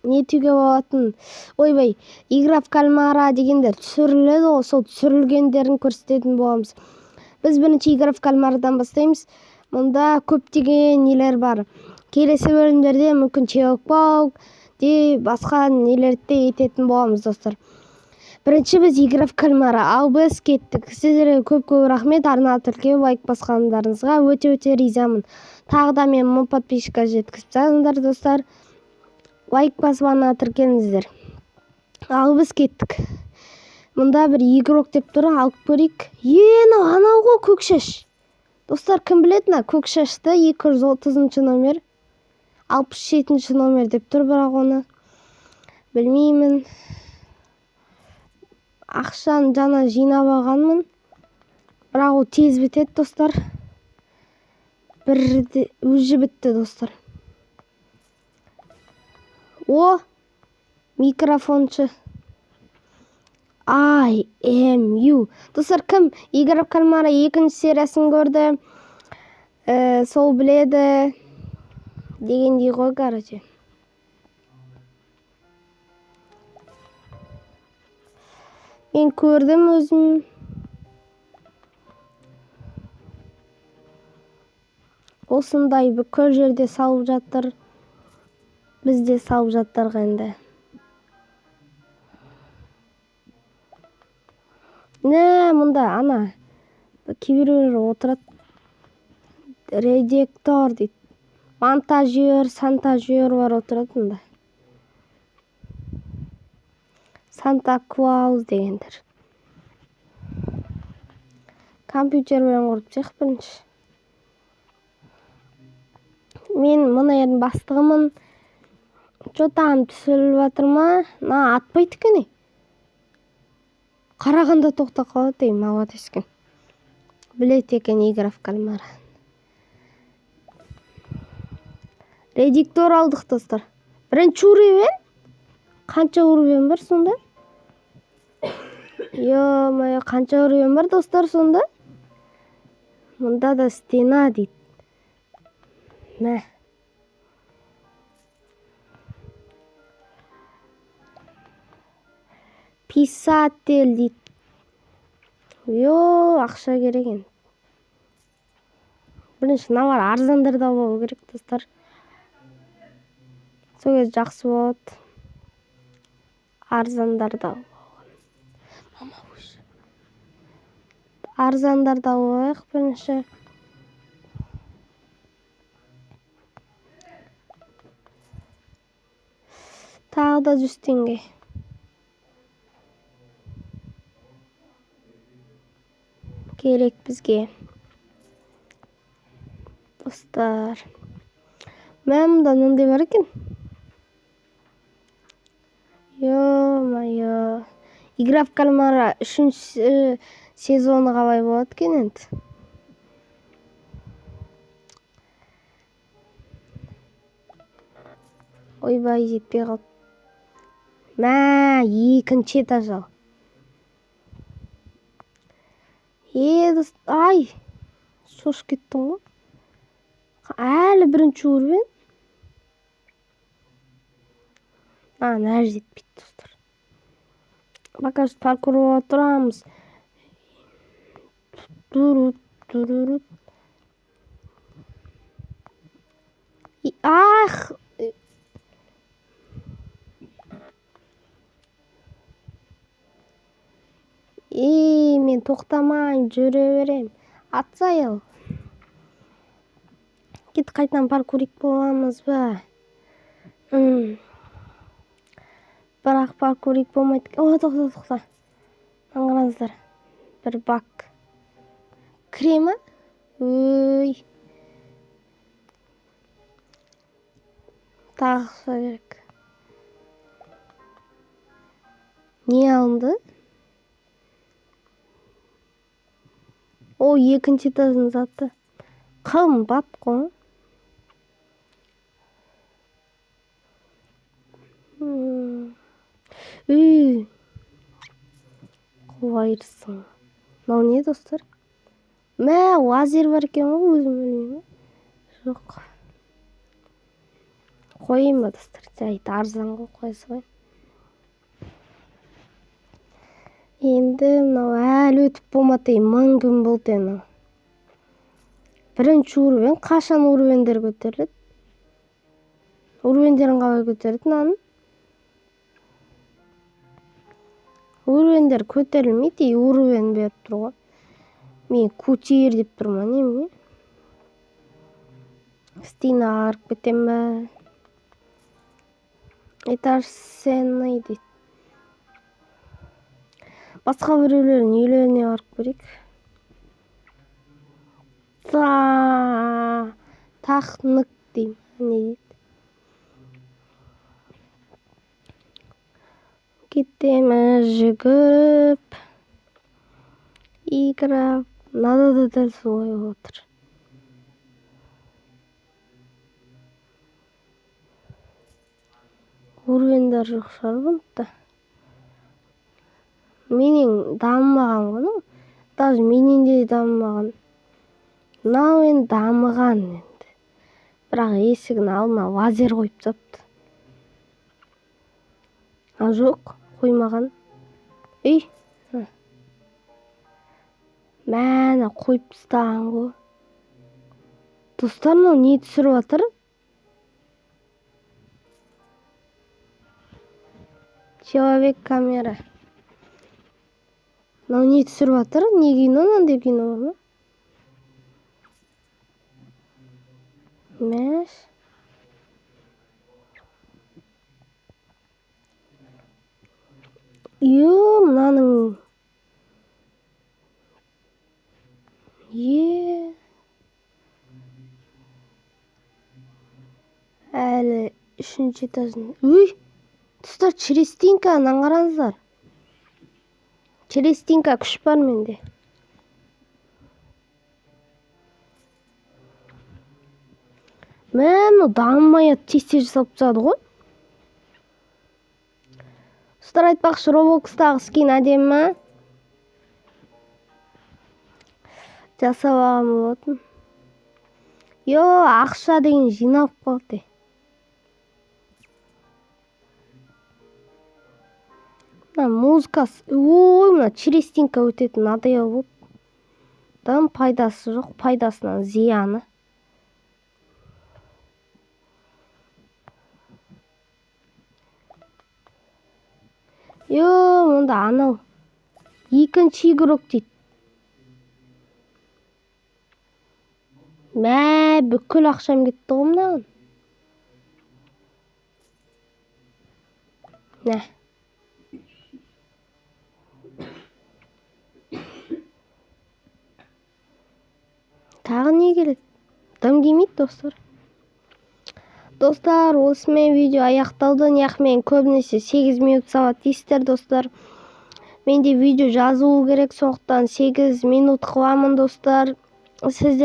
Нетуге болатын, ойбай, Игра в кальмара дегендер түсіріледі ғой, сол түсірілгендерін көрсететін боламыз. Біз бірінші Игра в кальмарадан бастаймыз. Мұнда көптеген нелер бар. Келесі бөлімдерде мүмкін Человек-паук де басқа нелерді де ететін боламыз, достар. Бірінші біз Игра в кальмара, ал біз кеттік. Сіздерге көп-көп рахмет, арнаға тіркеліп лайк басқандарыңызға өте-өте ризамын. Тағы да мен 1000 подписчикке жеткізіп тастаңыздар, достар. Лайк басып арнаға тіркеліңіздер. Ал біз кеттік. Мұнда бір игрок деп тұр, алып көрейік. Е, анау ғой көк шаш. Достар, кім біледі мына көк шашты? Екі жүз отызыншы номер, алпыс жетінші номер деп тұр, бірақ оны білмеймін. Ақшаны жаңа жинап алғанмын, бірақ ол тез бітеді, достар. Бірде уже бітті, достар. О, микрофоншы. I am you. Достар, кім Игра в кальмара екінші сериясын көрді, сол біледі дегендей ғой, короче. Мен көрдім өзім. Осындай бүкіл жерде салып жатыр. Біз де салып жатырық енді. Нә, мұнда ана кейбіреулер отырады. Редактор дейді. Монтажер, сантажер бар отырады мұнда. Санта Клаус дегендер. Компьютермен құрып тастайық бірінші. Мен мына жердің бастығымын. Чё там түсіріліп жатыр ма? Мына атпайды екен, ей. Қарағанда тоқтап қалады, ей, молодец екен. Біледі екен Игра в кальмара. Редактор алдық, достар. Бірінші уровень? Қанша уровень бар сонда? Ё-моё, қанша уровень бар, достар, сонда? Мұнда да стена дейді. Мә. Писатель дейді. Йо, ақша керек енді. Бірінші мыналар арзандарды алып алу керек, достар. Сол кезде жақсы болады. Арзандарды алып алған. Мама, уже. Арзандарды алып алайық бірінші. Тағы да 100 теңге. Керек бізге. Достар. Мә, мында мынандай бар екен. Ё-моё. Игра в кальмара үшінші сезоны қалай болады екен енді? Ойбай, жетпей қалды. Мә, екінші этаж ал. Е, ай, шошып кеттім ғой. Әлі бірінші уровень. А, әлі жетпейді, достар. Пока что паркур болып тұрамыз. Турут, турурут. Ах! Ей, мен тоқтамаймын, жүре беремін. Атсай ал. Кет, қайтадан паркурик боламыз ба? Бірақ паркурик болмайды. О, тоқта, тоқта. Мынаны қараңыздар. Бір бак. Кіре ма? Өй. Тағы ақша керек. Не алынды? О, екінші этаждың заты. Қымбат қой. Үй. Қуайырсың. Мынау не, достар? Мә, лазер бар екен ғой, өзім білмеймін. Жоқ. Қояйын ба, достар? Жарайды, арзан ғой, қоя салайын. Енді мынау әлі өтіп болмады, 1000 күн болды мынау. Бірінші уровень. Қашан уровеньдер көтеріледі? Уровеньдерін қалай көтереді мынаның? Уровеньдер көтерілмейді, и уровень беріп тұр ғой. Мен көтер деп тұр ма, немене? Стенаға кіріп кетемін ба? Этаж сцены дейді. Басқа біреулердің үйлеріне барып көрейік. Та тахнык деймін, не дейді? Кетеміз жүгіріп. Игра мынада да дәл солай болып отыр. Уровеньдер жоқ шығар бұнда. Менен дамымаған ғой мынау. Даже менен де дамымаған. Мынау енді дамыған енді. Бірақ есігінің алдына лазер қойып тастапты. А жоқ, қоймаған. Ей, мәні қойып тастаған ғой. Достар, мынау не түсіріп жатыр? Человек камера. Мынау не түсіріп жатыр? Не кино, мынандай кино бар ма? Мәш. Ё, мынаның е әлі үшінші этажын. Өй, достар, через стенка, мынаны қараңыздар. Через стенка күш бар менде. Мә, мынау дамымай тез тез жасалып тастады ғой. Достар, айтпақшы, Роблокстағы скин әдемі ма? Жасап алған болатын. Йо, ақша деген жиналып қалды. Мына музыкасы, ой, мына через стенка өтетін надоел болды. Дым пайдасы жоқ, пайдасынан зияны. Йо, мұнда анау екінші игрок дейді. Мә, бүкіл ақшам кетті ғой мынаған. Мә. Тағы не келеді? Дым келмейді, достар. Достар, осымен видео аяқталды. Неғып мен көбінесе 8 минут сағат дейсіздер, достар. Менде видео жазылу керек, сондықтан 8 минут қыламын, достар. Сіздер